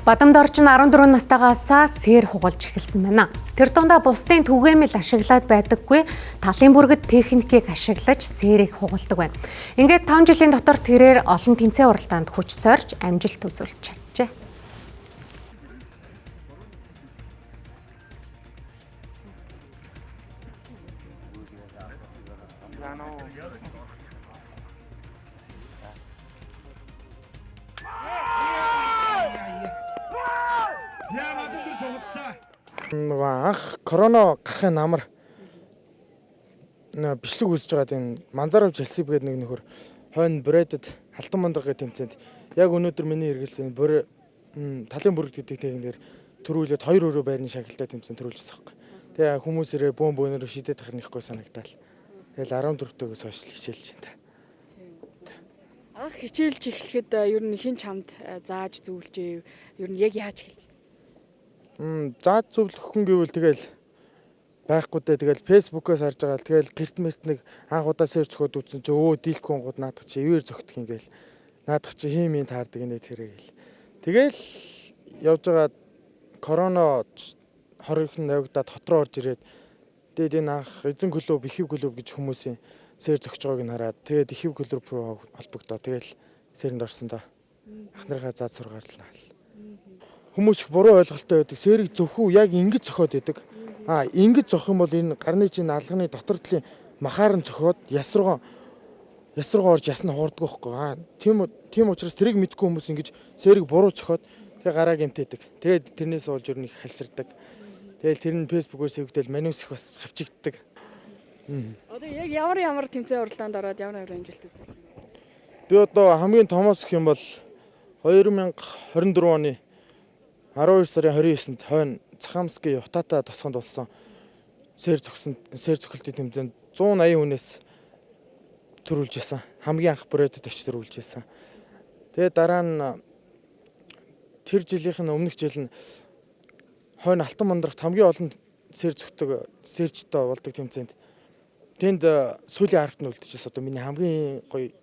Бадамд орж нь 14 настайгаасаа сэр хугалж эхэлсэн байна. Тэр дундаа бусдын түгээмэл ашиглаад байдаггүй талын бүргэд техникийг ашиглаж сэрийг хугалдаг байна. Ингээд 5 жилийн дотор тэрээр олон тэмцээн уралдаанд хүч сорж амжилт үзүүлж чаджээ. Нөгөө анх корона гарахын намар бичлэг үзэж байгаад энэ Манзаров Жалсиб гэдэг нэг нөхөр хойно брэдэд Алтан мандраг гэдэг тэмцээнд яг өнөөдөр миний хэрэгэлсэн бүр талын бүргэд гэдэг техникээр төрүүлээд хоёр өрөө байрны шагналтай тэмцээн төрүүлжсэн байхгүй. Тэгээ хүмүүс ирээ бөөн бөөнөрөө шидэд тахны ихгүй санагдаал. Тэгэл 14-төгөөс хойш хичээлж байна та. Анх хичээлж эхлэхэд ер нь хэн чамд зааж зөвлөжээ? Ер нь яг яаж эхэлж? Зааж зөвлөх хүн гэвэл тэгэл байхгүй дээ. Тэгэл фэйсбүүкээс харж байгаа л тэгэл гэрт мэрт нэг анх удаа сэр зөхөд үзсэн чи өө дийлэх хүн гууд наадах чи ивэр зөгтөх юм гээл. Наадах чи хийм юм таардаг нэ тэрэ гээл. Тэгэл явж байгаа корона 20-нд явагдаад хот руу орж ирээд тэгээд энэ анх эзэн клуб, ихэв клуб гэж хүмүүсийн сэр зөгч байгааг нь хараад тэгээд ихэв клуб руу холбогдоо. Тэгэл сэрэнд орсон доо. Ах нарынхаа заад сургаарлаа. Хүмүүс их буруу ойлголттой байдаг. Сэрийг зөвхөн яг ингэж зөхиод байдаг. А ингэж зохих юм бол энэ гарны чинь алганы дотор талын махаар нь зөхиод яс руугаа орж яс нь хуурдаг байхгүй. А тийм учраас тэрийг мэдгүй хүмүүс ингэж сэрийг буруу зөхиод тэгээ гараа гэмтээдэг. Тэгээд тэрнээс болж ер нь их халсардаг. Тэгэл тэр нь фэйсбүүкээр сэвгдэл манус их бас хавчигддаг. Одоо яг ямар тэмцээн уралдаанд ороод ямар амжилт үзүүлсэн бэ? Би одоо хамгийн томоос гэх юм бол 2024 оны 12 сарын 29-нд хойно Цахамскийн Утаата тосгонд болсон сэр зөхөлтийн тэмцээнд 180 хүнээс төрүүлж исэн. Хамгийн анх брэдэд очиж төрүүлж исэн. Тэгээд дараа нь тэр жилийнх нь өмнөх жил нь хойно Алтан мандрагт хамгийн олон сэр зөхдөг сэржтэй болдог тэмцээнд тэнд сүүлийн 10-т нь үлдчихсэн. Одоо миний хамгийн гоё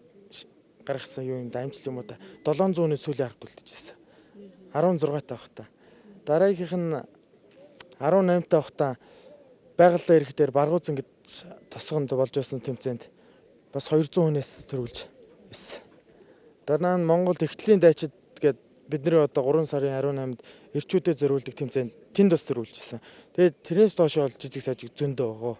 гаргасан юу юм да амжилт юм уу та 700-ны сүүлийн 10-т үлдчихсэн. 16 та байхдаа. Дараагийнх нь 18 та байхдаа байгалаа ирэх дээр Баргуузан гэж тосгонд болж байсан тэмцээнд бас 200 хүнээс төрүүлж байсан. Дараа нь Монгол Тэгтлийн дайчид гээд бидний одоо 3 сарын 18-нд эрчүүдэд зориулдаг тэмцээнд тэнд бас төрүүлж байсан. Тэгээд тэрнээс доош бол жижиг сажиг зөндөө байгаа.